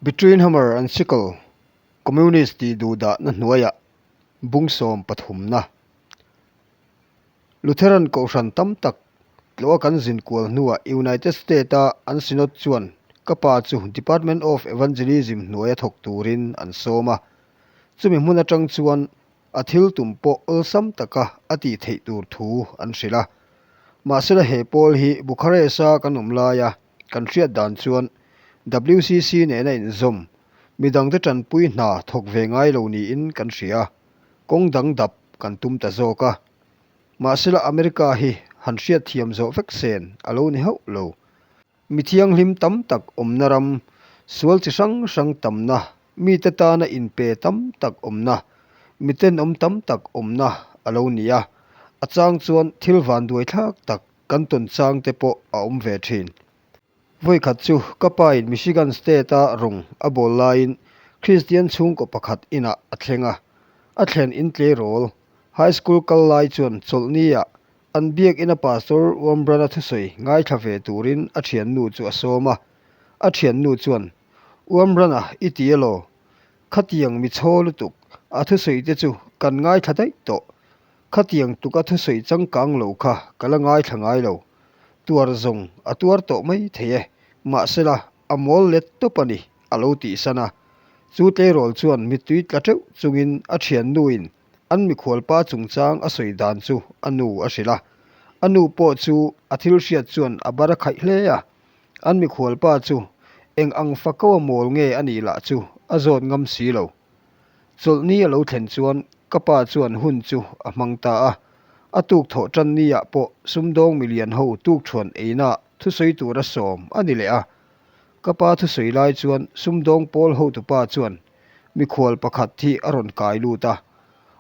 Between Hammer and Sickle, Communist tih duhdahna hnuaiah bung sawm pathumna. Lutheran kohhran tam tak tlawha kan zin kual hnuah United State-a an Synod chuan ka pa chu Department of Evangelism hnuaia thawk turin an sawm a. Chumi hmun atang chuan a thil tum pawh awlsam taka a tih theih tur thu an hrilh a. Mahsela he pawl hi Bucharest-a kan awm laia Kan hriat dan chuan WCC nena inzawm, midangte tanpui hna thawk ve ngai lo niin kan hria a, kawng dang dap kan tum ta zawk a. Mahsela America hi han hriat thiam zawh vek sen a lo ni hauh lo. Mi thianghlim tam tak awmna ram, sual chi hrang hrang tamna, mite tana inpe tam tak awmna, mi tenawm tam tak awmna a lo ni a, a chang chuan thil vanduai thlak tak Kan tawn chang te pawh a awm ve thin. Vawikhat chu ka pa in Michigan State a rawng a bawl laiin Kristian chhungkaw pakhat inah a thleng a. A thlen in tleirawl, high school kal lai chuan chawlhni ah an biak ina Pastor Wurmbrand-a thusawi ngaithla ve turin a thiannu chu a sawm a. A thiannu chuan, Wurmbrand-a i ti elaw? Khatiang mi chhaw lutuk, a thusawi te chu kan ngaithla daih tawh. Khatiang tuka thusawi changkang lo kha ka la ngaithla ngai lo. Tuar zawng a tuar tawh mai thei e, mahsela a mawl let tawp a ni, a lo tihsan a. Chu tleirawl chuan mittui tla teuh chungin a thiannuin an mikhualpa chungchang a sawi dan chu a nu a hrilh a. A nu pawh chu a thil hriat chuan a bar a khaih hle a. An mikhualpa chu eng ang fako a mawl nge a nih lah chu a zawt ngam si lo. Chawlhni a lo thlen chuan ka pa chuan hun chu a hmang ta a, a tuk thawh tan niah pawh sumdawng milian ho tukṭhuan eina thusawi tura sawm a ni leh a. Ka pa thusawi lai chuan sumdawng pawl hotupa chuan mikhual pakhat hi a rawn kai lut a,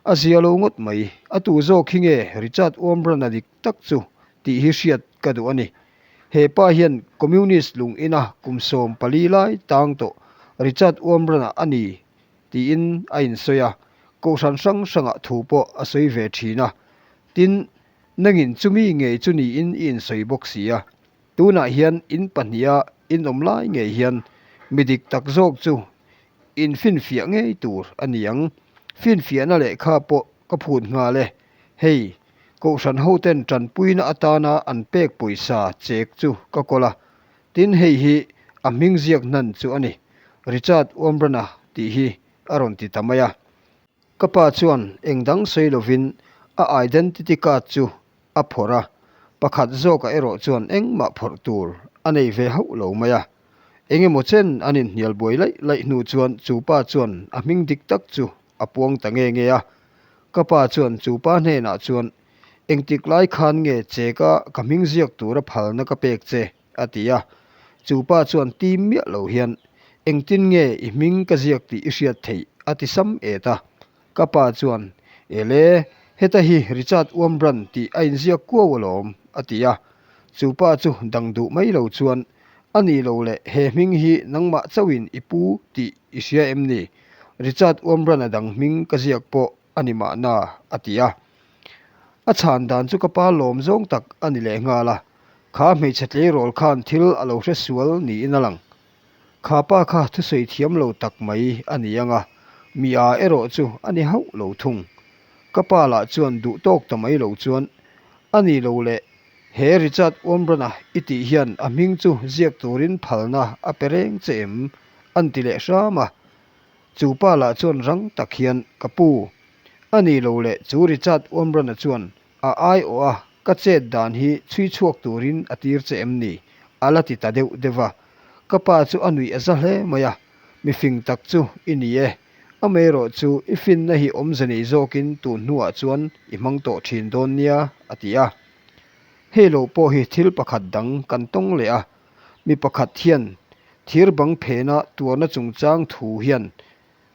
a zia lo ngawt mai, a tu zawk hi nge Richard Wurmbrand-a dik tak chu tih hi hriat ka duh a ni. He pa hian Communist lung ina kum 14 lai tang tawh Richard Wurmbrand-a a ni tiin a insawi a, kohhran hrang hrangah thu pawh a sawi ve thin a. Tin, nangin chumi ngei chu niin i insawi bawk si a. Tunah hian in pahniha in awm lai ngei hian mi dik tak zawk chu in finfiah ngei tur a ni ang. Finfiahna lehkha pawh ka phut nghal e. Hei, Kohhran hoten tanpuina atana an pek pawisa chek chu ka kawl a, tin hei hi a hming ziak hnan chu a ni, Richard Wurmbrand-a tih hi a rawn ti ta mai a. Ka pa chuan eng dang sawi lovin a identity card chu a phawrh a, pakhat zawkah erawh chuan engmah phawrh tur a nei ve hauh lo mai a. Eng emaw chen an inhnial buai laih laih hnu chuan chu pa chuan a hming dik tak chu a puang ta nge nge a. Ka pa chuan chu pa hnenah chuan, Engtik lai khan nge cheka ka hming ziak tura phalna ka pek che? a ti a. Chu pa chuan tim miah lo hian, Engtin nge i hming ka ziak tih i hriat theih? a ti sam et a. Ka pa chuan, Ele, heta hi Richard Wurmbrand tih a inziak kuau alawm, a ti a. Chu pa chu dang duh mai lo chuan, A nih lo le, he hming hi nangmah chauhin i pu tih i hria em ni? Richard Wurmbrand-a dang hming ka ziak pawh a ni mahna, a ti a. A chhan dan chu ka pa lawm zawng tak a ni lehnghal a, kha hmeichhe tleirawl khan thil a lo hre sual niin a lang. Kha pa kha thusawi thiam lo tak mai a ni ang a, mi a erawh chu a ni hauh lo thung. Ka pa lah chuan duh tawk ta mai lo chuan, A ni lo le, he Richard Wurmbrand-a i tih hian a hming chu ziak turin phalna a pe reng che em? an ti leh hram a. Chu pa lah chuan rang tak hian, Ka pu, a ni lo le, chu Richard Wurmbrand-a chuan A aiawh a, ka chet dan hi chhui chhuak turin a tir che em ni? A la ti ta deuh deuh a. Ka pa chu a nuih a za hle mai a, Mi fing tak chu i ni e. Amaherawh chu i finna hi awmze nei zawkin tun hnuah chuan i hmang tawh thin dawn nia, a ti a. Hei lo pawh hi thil pakhat dang kan tawng leh a, mi pakhat hian thir bang phena tuarna chungchang thu hian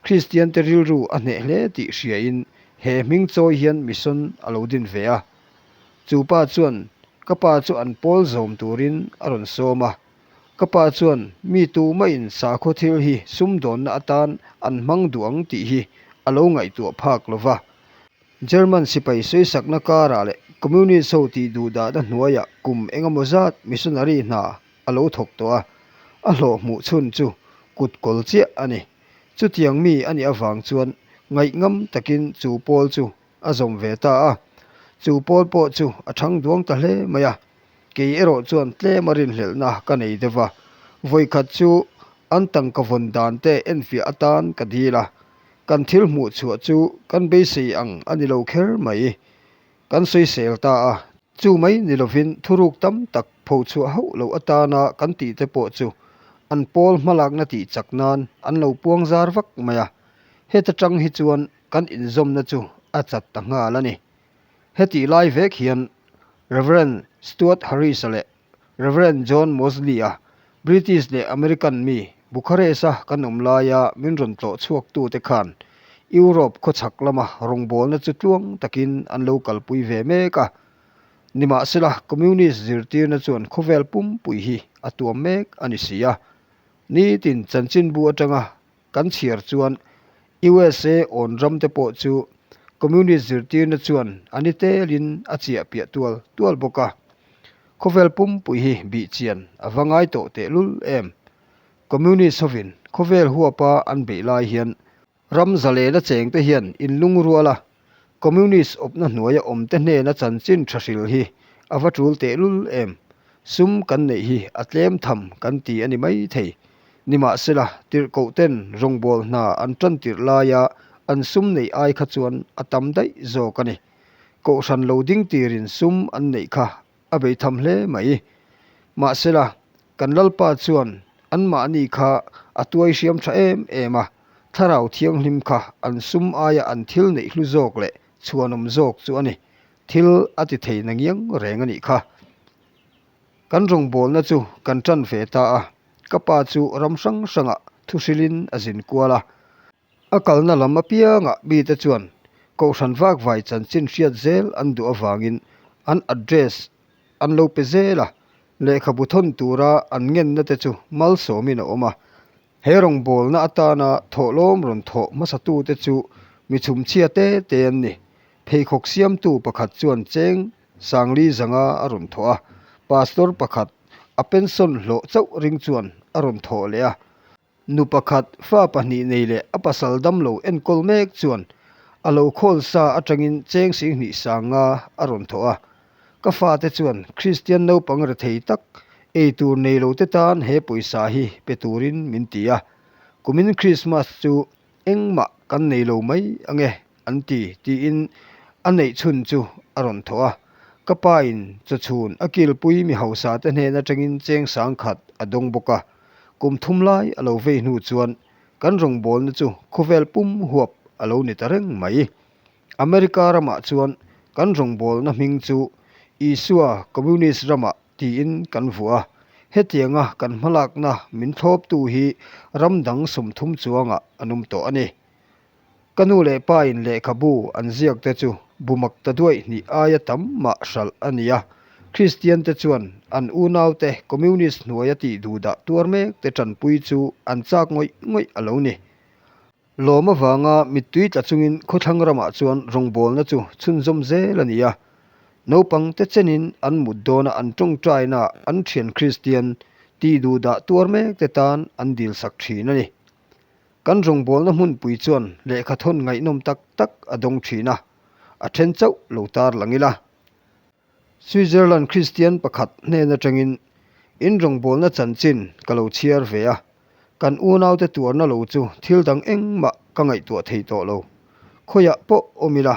Kristiante rilru a hneh hle tih hriain he hming chawi hian mission a lo din ve a. Chu pa chuan ka pa chu an pawl zawm turin a rawn sawm a. Ka pa chuan mi tumahin sakhaw thil hi sumdawnna atan an hmang duh ang tih hi a lo ngaihtuah phak lo va. German sipai sawisakna karah leh Communist ho tih duhdahna hnuaiah kum engemaw zat missionary hna a lo thawk tawh a, a hlawh hmuh chhun chu kut kawl chiah a ni. Chutiang mi a nih avang chuan ngaihngam takin chu pawl chu a zawm ve ta a. Chu pawl pawh chu a thang duang ta hle mai a. Kei erawh chuan tlem a rinhlelhna ka nei deuh va. Vawikhat chu an tangka vawn dan te enfiah atan ka dil a. Kan thil hmuh chhuah chu kan beisei ang a ni lo kher mai. Kan sawisel ta a, chu mai ni lovin thuruk tam tak phochhuah hauh loh atana kan tih te pawh chu an pawl hmalakna tih chak nan an lo puang zar vak mai a, heta tang hi chuan kan inzawmna chu a chat ta nghal a ni. Hetih lai vek hian Rev. Stuart Harris-a leh Rev. John Mosley-a, British leh American mi, Bucharest-a kan awm laia min rawn tlawh chhuaktute khan Europe khawchhak lama rawngbawlna chu tluang takin an lo kalpui ve mek a. Nimahsela, Communist zirtirna chuan khawvel pumpui hi a tuam mek a ni si a. Nitin chanchinbu atanga kan chhiar chuan USA awn ram te pawh chu Communist zirtirna chuan a ni telin a chiah piah tual tual bawk a. Khawvel pumpui hi bih chian a va ngai tawh tehlul em. Communist hovin khawvel huapa an beih lai hian ram zalena chengte hian inlungrual a, Communist awpna hnuaia awmte hnena chanchin tha hril hi a va tul tehlul em? Sum kan neih hi a tlem tham kan ti a ni mai thei. Nimahsela, tirhkohten rawngbâwl hna an tan tirh laia an sum neih ai kha chuan a tam daih zawk a ni. Kohhran lo ding tirin sum an neih kha a bei tham hle mai. Mahsela, kan Lalpa chuan anmahni kha a tuai hriam tha em em a, Thlarau Thianghlim kha an sum aia an thil neih hlu zawk leh chhuanawm zawk chu a ni. Thil a ti thei na ngiang reng a nih kha. Kan rawngbawlna chu kan tan ve ta a, ka pa chu ram hrang hrangah thuhrilin a zin kual a. A kalna lam apiangah mite chuan Kohhran vakvai chanchin hriat zel an duh avangin an address an lo pe zel a, lehkhabu thawn tura an ngenna te chu malsawmin a awm a. He rawngbawlna atana thawhlawm rawn thawh hmasatute chu mi chhumchhia te te an ni. Pheikhawk siamtu pakhat chuan cheng Sangli zanga a rawn thawh a, pastor pakhat a pension hlawh chauh ring chuan a rawn thawh leh a. Nu pakhat, fa pahnih nei leh a pasal damlo enkawl mek chuan a lo khawl sa atangin cheng singhnih sanga a rawn thawh a. Ka fate chuan Kristian naupang rethei tak, ei tur nei lo te tan he pawisa hi pe turin min ti a. Kumin Krismas chu engmah kan nei lo mai ange an ti, tiin a neih chhun chu a rawn thawh a. Ka pain chawchhun a kilpui mi hausa te hnen atangin cheng sangkhat a dawng bawk a. Kum thum lai a lo vei hnu chuan kan rawngbawlna chu khawvel pum huap a lo ni ta reng mai. America ramah chuan kan rawngbawlna hming chu Isua Communist ramah tiin kan vuah a, hetianga kan hmalakna min thlawptu hi ram dang 30 chuangah an awm tawh a ni. Ka nu leh pa in lehkhabu an ziak te chu bu mak ta duaih hnih aia tam mah hralh a ni a, Kristian te chuan an unaute Communist hnuaia tih duhdah tuar mek te tanpui chu an chak ngawih ngawih a lo ni. Lawm avanga mittui tla chungin khawthlang ramah chuan rawngbawlna chu chhunzawm zel a ni a, naupang te chenin an mut dawna an tawngtainaah an thian Kristian tih duhdah tuar mek te tan an dilsak thin a ni. Kan rawngbawlna hmunpui chuan lehkha thawn ngaihnawm tak tak a dawng thin a, a then chauh lo tar lang ila. Switzerland Kristian pakhat hnen atangin in rawngbawlna chanchin ka lo chhiar ve a, kan unaute tuarna lo chu thil dang engmah ka ngaihtuah thei tawh lo. Khawiah pawh awm ila,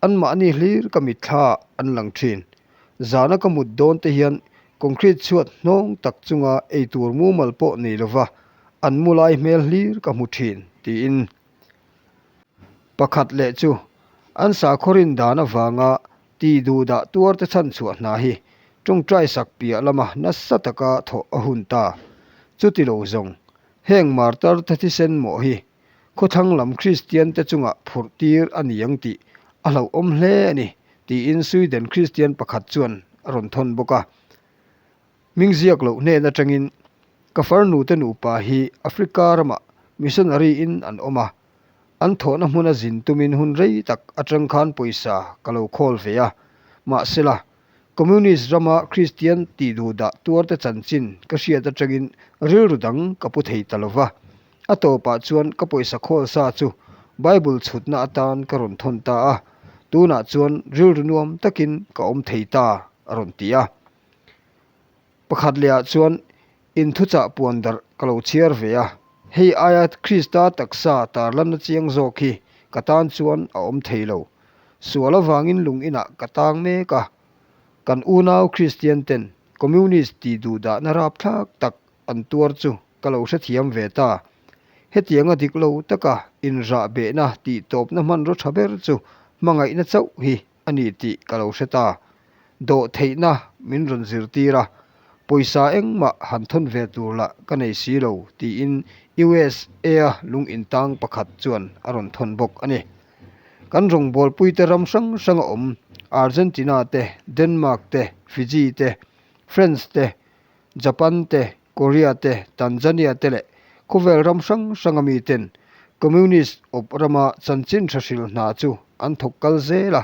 anmahni hlir ka mitthla ah an lang thin. Zana ka mut dawn te hian concrete chhuat hnawng tak chunga eitur mumal pawh nei lova an mu lai hmel hlir ka hmu thin, tiin. Pakhat leh chu an sakhaw rin dan avanga Ti duhdah tuarte chhanchhuah hna hi tawngtai sak piah lama nasa taka thawh a hun ta. Chuti lo zawng, heng martar te thisen mawh hi khawthlang lam Kristian te chungah phurh tir a ni ang tih a hlauhawm hle a ni, tiin Sweden Kristian pakhat chuan a rawn thawn bawk a. Hming ziak loh hnen atangin ka farnu te nupa hi Africa ramah missionary in an awm a, An thawhna hmuna zin tumin hun rei tak atang khan pawisa ka lo khawl ve a. Mahsela, Communist rama Kristian tih duhdah tuarte chanchin ka hriat atangin rilru dang ka pu thei ta lo va. A tawpah chuan ka pawisa khawl sa chu Bible chhutna atan ka rawn thawn ta a, tunah chuan rilru nuam takin ka awm thei ta, a rawn ti a. Pakhat lehah chuan inthuchah puan darh ka lo chhiar ve a, hei aia Krista taksa tarlanna chiang zawk hi ka tan chuan a awm thei lo. Sual avangin lung inah ka tang mek a, kan unau Kristian ten Communist tih duhdahna rapthlak tak an tuar chu ka lo hrethiam ve ta. Hetianga dik lo taka inrahbehna tih tawpna hmanraw tha ber chu hmangaihna chauh hi a ni tih ka lo hre ta. Dawhtheihna min rawn zirtir a, pawisa engmah han thawn ve tur lah ka nei si lo tiin USA-a lung intang pakhat chuan a rawn thawn bawk a ni. Kan rawngbawlpuite ram hrang hranga awm Argentina te, Denmark te, Fiji te, France te, Japan te, Korea te, Tanzania te leh khawvel ram hrang hranga miten Communist awp rama chanchin tha hril hna chu an thawk kal zel a.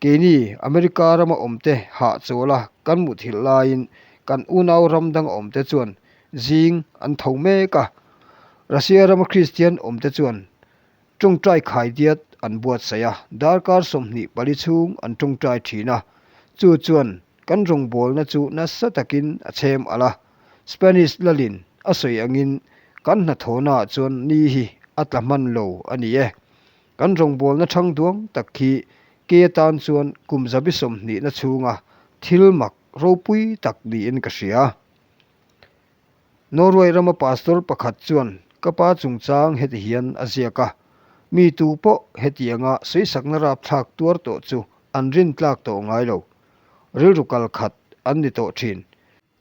Keini America rama awmte hahchawl a kan muthilh laiin kan unau ram danga awmte chuan zing an tho mek a. Russia rama Kristian awmte chuan Tawngtai khaidiat an buatsaih a, darkar 24 chhung an tawngtai thin a, chu chuan kan rawngbawlna chu nasa takin a chhem alh a. Spanish lalin a sawi angin kan hnathawhnaah chuan ni hi a tla hman lo a ni e. Kan rawngbawlna thang duang tak hi ke atan chuan kum zabi sawmhnihna chhunga thil mak ropui tak niin ka hria. Norway rama pastor pakhat chuan ka pa chungchang heti hian a ziak a, Mi tu pawh hetianga sawisakna rapthlak tuar tawh chu an rintlak tawh ngai lo. Rilru kal khat an ni tawh thin.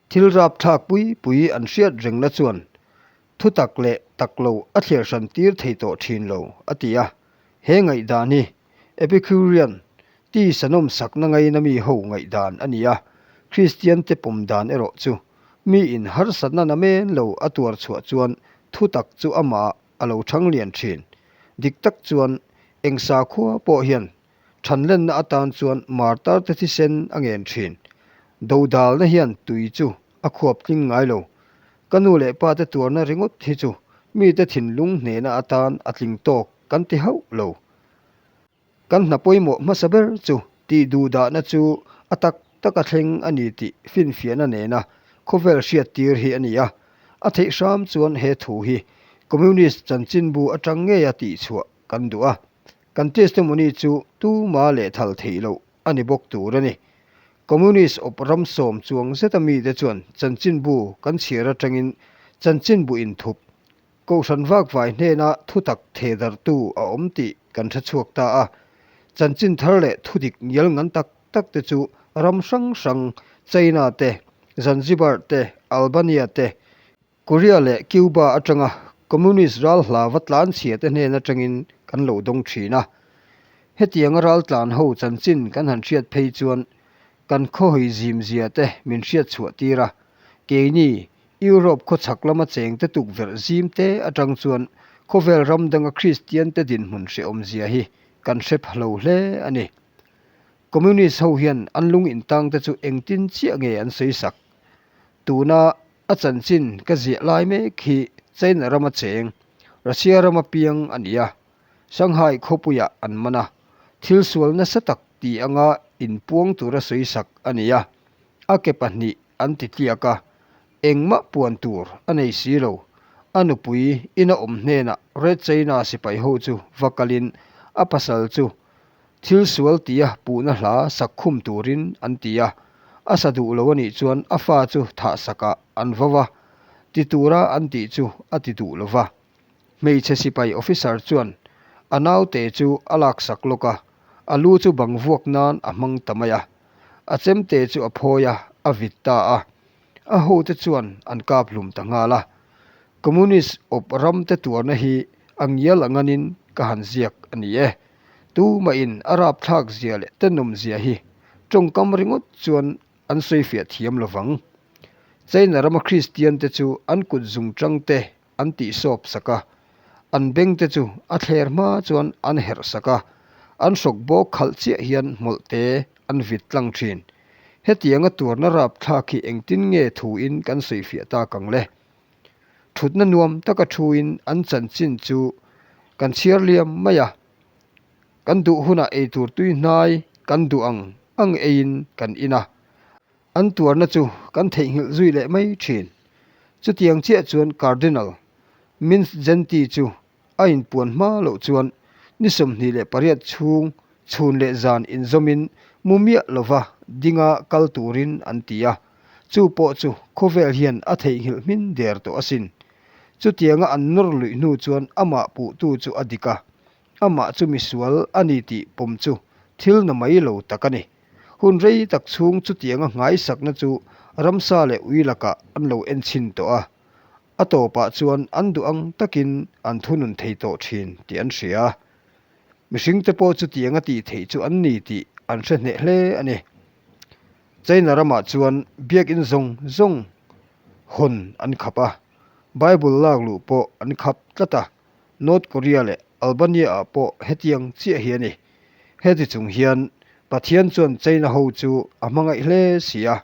Thil rapthlak pui pui an hriat rengna chuan thutak leh tak lo a thliar hran tir thei tawh thin lo, a ti a. He ngaihdan hi Epicurean tisa nawmsakna ngaina mi ho ngaihdan a ni a, Kristian te pawm dan erawh chu miin harsatna namen lo a tuar chhuah chuan thutak chu amah a lo thang lian thin. Dik tak chuan eng sakhua pawh hian thanlenna atan chuan martar te thisen a ngen thin. Dodalna hian tui chu a khuap tling ngai lo. Ka nu leh pa te tuarna ringawt hi chu mite thinlung hnehna atan a tling tawk kan ti hauh lo. Kan hna pawimawh hmasa ber chu tih duhdahna chu a tak tak a thleng a ni tih finfiahna nena khawvel hriattir hi a ni a. A theih hram chuan he thu hi Communist chanchinbu atang ngeia tihchhuah kan duh a. Kan testimony chu tuma lehthal theih loh a ni bawk tur a ni. Communist awp ram sawm chuang zeta mite chuan chanchinbu kan chhiar atangin chanchinbu inthup Kohhran vakvai hnena thutak thehdarhtu a awm tih kan hre chhuak ta a. Chanchin thar leh thudik ngial ngan tak tak te chu ram hrang hrang, China te, Zanzibar te, Albania te, Korea leh Cuba atanga Communist ral hla va tlan chhia te hnen atangin kan lo dawng thin a. Hetianga ral tlan ho chanchin kan han hriat phei chuan kan khawhawi zim zia te min hriat chhuah tir a. Keini Europe khawchhak lama chengte tukverh zim te atang chuan khawvel ram danga Kristian te dinhmun hrehawm zia hi kan hre pha lo hle a ni. Communist ho hian an lung intang te chu engtin chiah nge an sawi sak? Tuna a chanchin ka ziah lai mek hi China rama cheng, Russia rama piang a ni a, Shanghai khawpuiah an man a, thil sual nasa tak ti anga inpuang tura sawi sak a ni a, a ke pahnih an ti tliak a, engmah puan tur a nei si lo. A nupui ina awm hnenah Red China sipai ho chu va kalin a pasal chu thil sual tia puhna hla sak khum turin an ti a, a sa duh lo a nih chuan a fa chu thah sakah an vo a, ti tura an tih chu a ti duh lo va. Hmeichhe sipai officer chuan a naute chu a laksak lawk a, a lu chu bang vuak nan a hmang ta mai a. A chemte chu a phawi a, a vit ta a. A hote chuan an kap hlum ta nghal a. Communist awp ramte tuarna hi a ngial a nganin ka han ziak a ni e. Tumahin a rapthlak zia leh tenawm zia hi tawngkam ringawt chuan an sawifiah thiam lovang. China rama Kristian te chu an kut zungchang te an tih sawp sak a, an beng te chu a thler hma chuan an herh sak a, an hrawk bawk khalh chiah hian hmawlh te an vit tlang thin. Hetianga tuarna rapthlak hi engtin nge thuin kan sawifiah tak ang le? Thutna nuam taka thuin an chanchin chu kan chhiar liam mai a. Kan duh hunah eitur tui hnai kan duh ang ang eiin kan in a. An tuarna chu kan theihnghilh zui leh mai thin. Chutiang chiah chuan Cardinal Mindszenty chu a inpuan hma loh chuan ni 28 chhung chhun leh zan inzawmin mu miah lova dinga kal turin an ti a, chu pawh chu khawvel hian a theihnghilh hmin der tawh asin. Chutianga an nawr luih hnu chuan amah puhtu chu a dik a, amah chu misual a ni tih pawm chu thil na mai lo tak a ni. Hun rei tak chhung chutianga nghaisakna chu ramsa leh ui lakah an lo enchhin tawh a, A tawpah chuan an duh ang takin an thunun thei tawh thin tih an hria. Mihringte pawh chutiang a tih theih chu an ni tih an hre hneh hle a ni. China ramah chuan biakin zawng zawng hawn an khap a, Bible lak luh pawh an khap tlat a, North Korea leh Albania-ah pawh hetiang chiah hi a ni. Heti chung hian Pathian chuan China ho chu a hmangaih hle si a,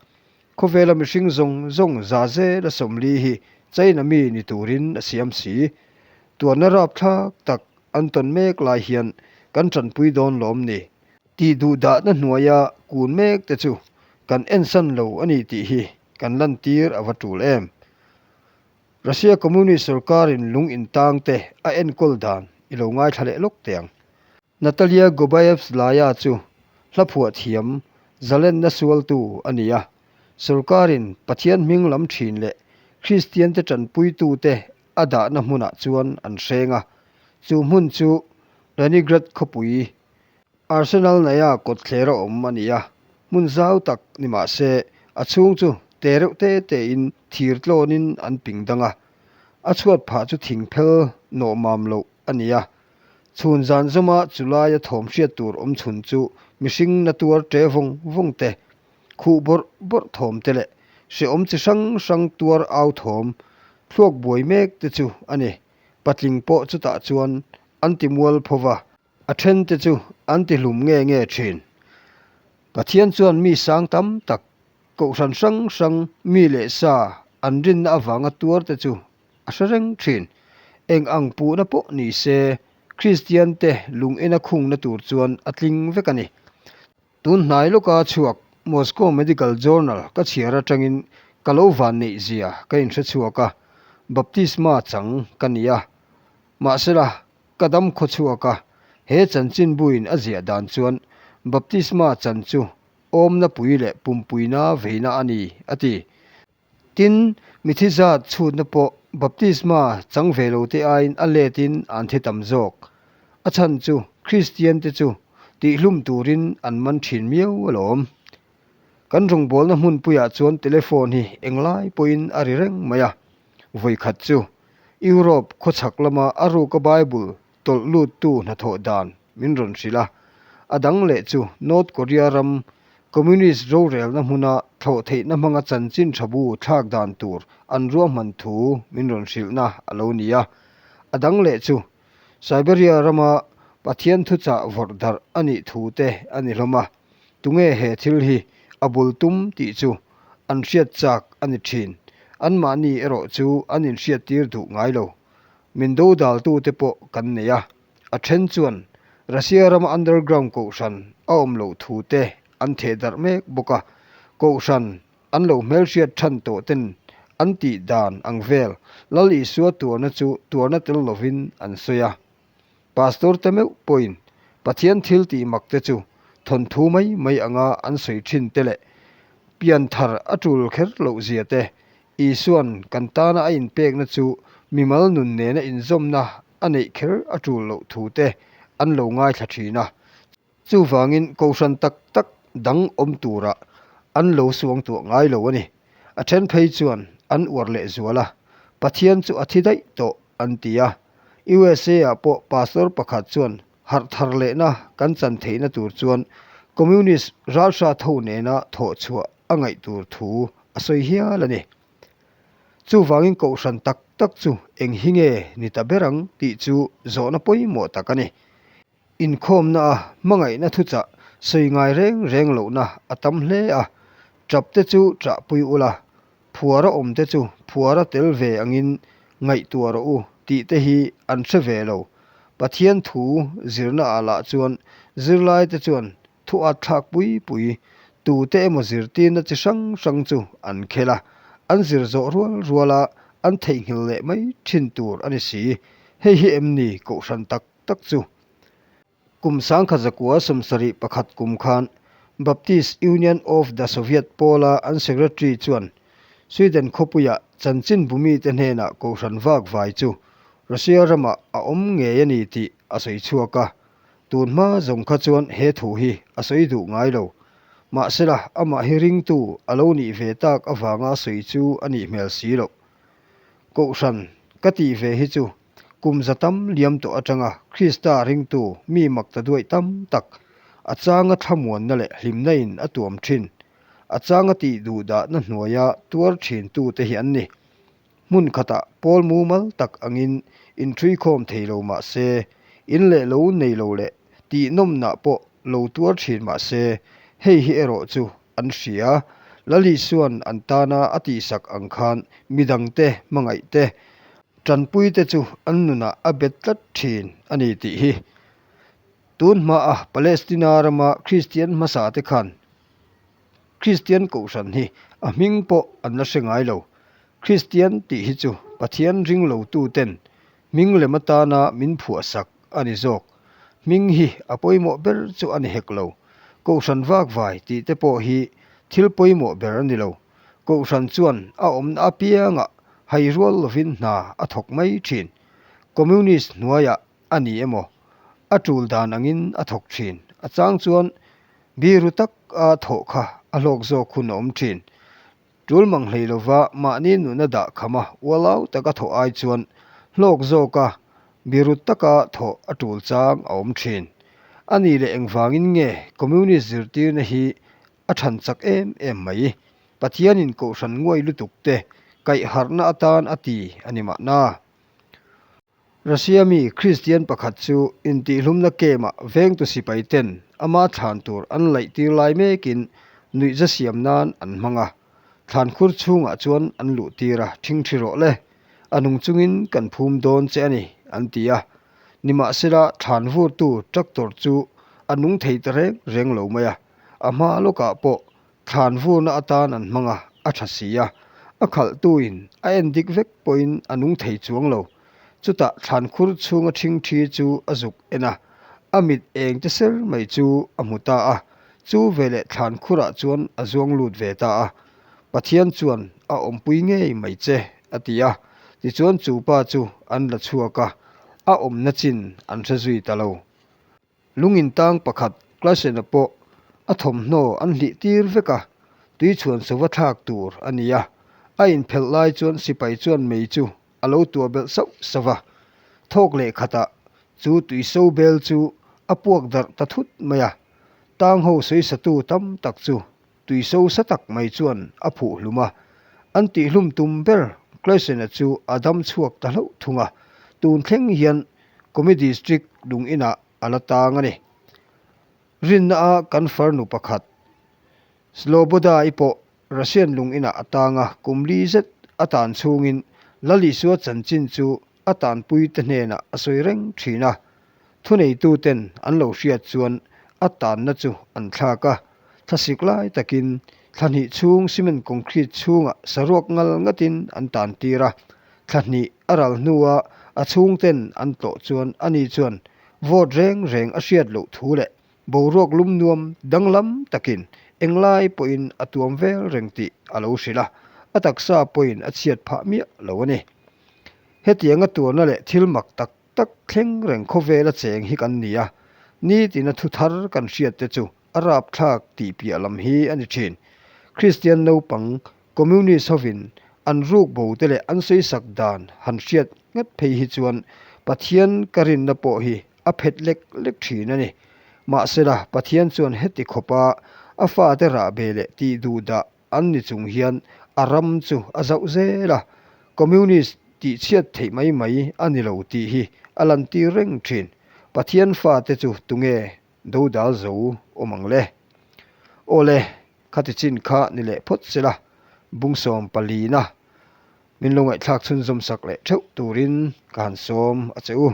Khawvela mihring zawng zawng za zela 40 hi China mi ni turin a siam si. Tuarna rapthlak tak an tawn mek lai hian kan tanpui dawn lawm ni? Tih duhdahna hnuaia kun mek te chu kan ensan lo a ni tih hi kan lantir a va tul em? Russia Communist sorkarin lung intang te a enkawl dan i lo ngaithla leh lawk teh ang. Natalia Gobayevskaya chu hla phuah thiam zalenna sualtu a ni a, sorkarin Pathian hming lam thin leh Kristiante tanpuitute a dahna hmunah chuan an hreng a, chu hmun chu Leningrad khawpui Arsenalnaya kawtthlera awm a ni a, hmun zau tak ni mah se a chhung chu te reuh te tein thir tlawnin an ping dang a, a chhuat phah chu thing phel nawh mam loh a ni a. Chhun zan zawma chulaia thawm hriat tur awm chhun chu mihring na tuar ṭe vawng vawng te, khuh bawrh bawrh thawm te leh hrehawm chi hrang hrang tuar au thawm thluak buai mek te chu a ni. Patling pawh chutah chuan an ti mual pho va, a then te chu an ti hlum nge nge thin. Pathian chuan mi sang tam tak, kohhran hrang hrang mi leh sa an rinna avanga tuar te chu a hre reng thin. Eng ang puhna pawh ni se, Kristiante lung ena khungna tur chuan a tling vek a ni. Tun hnai lawka chhuak Moscow Medical Journal ka chhiar atangin ka lo van neih zia ka inhre chhuak a, baptisma chang ka ni a. Mahsela, ka dam khaw chhuak a, he chanchinbuin a ziah dan chuan baptisma chan chu awmna pui leh pumpuina veina a ni, a ti. Tin, mithi zat chhutna pawh baptisma chang ve lo te aiin a letin an thi tam zawk. A chhan chu Kristian te chu tihhlum turin an man thin miau alawm. Kan rawngbawlna hmunpuiah chuan telephone hi englai pawhin a ri reng mai a. Vawikhat chu Europe khawchhak lama a ruka Bible tawlh luttu hnathawh dan min rawn hrilh a, a dang leh chu North Korea ram Communist rorelna hmuna thlawh theihna hmanga chanchin tha bu thlak dan tur an ruahman thu min rawn hrilhna a lo ni a, a dang leh chu Siberia rama Pathian thuchah vawrh darh a nih thu te a ni hlawm a, tunge he thil hi a bul tum tih chu an hriat chak a ni thin, anmahni erawh chu an inhriattir duh ngai lo. Min dodaltute pawh kan nei a, a then chuan Russia rama underground kohhran a awm loh thu te an theh darh mek bawk a, kohhran an lo hmelhriat than tawh ten an tih dan ang vel Lal Isua tuarna chu tuarna tel lovin an sawi a. Pastor te meuh pawhin Pathian thil tih mak te chu thawnthu mai mai anga an sawi thin te leh pianthar a tul kher loh zia te Isuan kan tana a inpekna chu mimal nun nena inzawmna a neih kher a tul loh thu te an lo ngaithla thin a. Chuvangin kohhran tak tak dang awm turah an lo suangtuah ngai lo a ni. A then phei chuan an uar leh zual a, Pathian chu a thi daih tawh an ti a. USA-ah pawh pastor pakhat chuan harh thar lehna kan chan theihna tur chuan Communist ralhra tho nena thawh chhuah a ngaih tur thu a sawi hial a ni. Chuvangin kohhran tak tak chu eng hi nge ni ta ber ang tih chu zawhna pawimawh tak a ni. Inkhawmna a hmangaihna thuchah sawi ngai reng reng lohna a tam hle a, tap te chu ṭahpui ula, phuara awm te chu phuara tel ve angin Ngaihtuah rawh u tih te hi an hre ve lo. Pathian thu zirnaah lah chuan zirlaite chuan thu at thlak pui pui, tute emaw zirtirna chi hrang hrang chu an khel a, an zir zawh rual ruala an theihnghilh leh mai thin tur a ni si. Hei hi em ni kohhran tak tak chu? Kum 1971 kum khan Baptist Union of the Soviet pawla an Secretary chuan Sweden khawpuia chanchin bumite hnenah kohhran vak vai chu Russia ramah a awm ngei a ni tih a sawi chhuak a. Tun hma zawng kha chuan he thu hi a sawi duh ngai lo. Mahsela amah hi ringtu a lo nih ve tak avanga sawi chu a nih hmel si loh. Kohhran ka tih ve hi chu Kum za tam liam tawh atanga Krista ringtu mi mak ta duaih tam tak, a changa thlamuanna leh hlimna in a tuam thin, a changa tih duhdahna hnuaia tuar thin tute hi an ni. Hmun khatah pawl mumal tak angin inṭhuikhawm thei lo mah se, in leh lo nei lo leh tih nawmnah pawh lo tuar thin mah se, hei hi erawh chu an hria. Lal Isua'n an tana a tihsak ang khan midangte hmangaihte Tanpuite chu an nunah a bet tlat thin a ni tih hi. Tun hmaa Palestina rama Kristian hmasate khan Kristian kohhran hi a hming pawh an la hre ngai lo. Kristian tih hi chu Pathian ring lotuten hming lem atana min phuahsak a ni zawk. Hming hi a pawimawh ber chu a ni hek lo. Kohhran vakvai tih te pawh hi thil pawimawh ber a ni lo. Kohhran chuan a awmna apiangah hai rual lovin hna a thawk mai thin. Communist hnuaiah a ni emaw, a tul dan angin a thawk thin. A chang chuan biru tak a thawh kha a hlawk zawk hun a awm thin. Tul mang hlei lova mahni nuna dah khama ualau taka thawh ai chuan hlawk zawka biru taka thawh a tul chang a awm thin. A nih leh engvangin nge Communist zirtirna hi a than chak em em mai. Pathianin kohhran nguai lutuk te kaihharhna atan a ti a ni mahna. Russia mi Kristian pakhat chu intihlumna camp-ah vengtu sipai ten ama thlan tur an laih tir lai mekin nuihza siam nan an hmang a. Thlan khur chhungah chuan an luh tir a, Thingthi rawh le, a nung chungin kan phum dawn che a ni, an ti a. Nimahsela thlan vurtu tractor chu a nung thei ta reng reng lo mai a. A hma lawkah pawh thlan vurna atan an hmang a, a tha si a. A khalhtuin a en dik vek pawhin a nung thei chuang lo. Chutah thlan khur chhunga ṭhingṭhi chu a zuk en a, a mit eng te ser mai chu a hmu ta a. Chu veleh thlan khurah chuan a zuang lut ve ta a. Pathian chuan a awmpui ngei mai che, a ti a. Tichuan chu pa chu an la chhuak a, a awmna chin an hre zui ta lo. Lungin tang pakhat Clasen-a pawh a thawmhnaw an hlih tir vek a, tui chhuan sova thlak tur a ni a. A inphelh lai chuan sipai chuan mei chu a lo tuah belh sauh sauh a. Thawk leh khatah chu tui so bel chu a puak darh ta thut mai a. Tang ho sawisatu tam tak chu tui so sa tak mai chuan a phuh hlum a. An tihhlum tum ber Clasen-a chu a dam chhuak ta hlauh thung a. Tun thleng hian Komi District lung inah a la tang a ni. Rinna a kan farnu pakhat Sloboda-i pawh Russian lung inah a tang a, kum li zet a tan chhungin Lal Isua chanchin chu a tanpuite hnenah a sawi reng thin a. Thuneituten an lo hriat chuan a tanna chu an thlak a, thlasik lai takin thla hnih chhung cement concrete chhungah saruak ngal ngatin an tantir a. Thla hnih a ral hnua a chhungten an tlawh chuan ani chuan vote reng reng a hriat loh thu leh boruak lum nuam danglam takin englai pawhin a tuam vel reng tih a lo hrilh a, a taksa pawhin a chhiat phah miah lo a ni. Hetianga tuarna leh thil mak tak tak thleng reng khawvela cheng hi kan ni a, nitina thu thar kan hriat te chu a rapthlak tih piah lam hi a ni thin. Kristian naupang Communist hovin an ruk bo te leh an sawisak dan han hriat ngat phei hi chuan Pathian ka rinna pawh hi a phet lek lek thin a ni. Mahsela Pathian chuan heti khawpa a fate rah ve leh tih duh dah an ni chung hian a ram chu a zauh zel a, Communist tih chhiat theih mai mai a ni lo tih hi a lantir reng thin. Pathian fate chu tunge dodal zo awm ang le? Awle, khati chin kha ni leh phawt sela, bungsawm palina. Min lo ngaihthlak chhunzawm sak leh theuh turin ka han sawm a che u.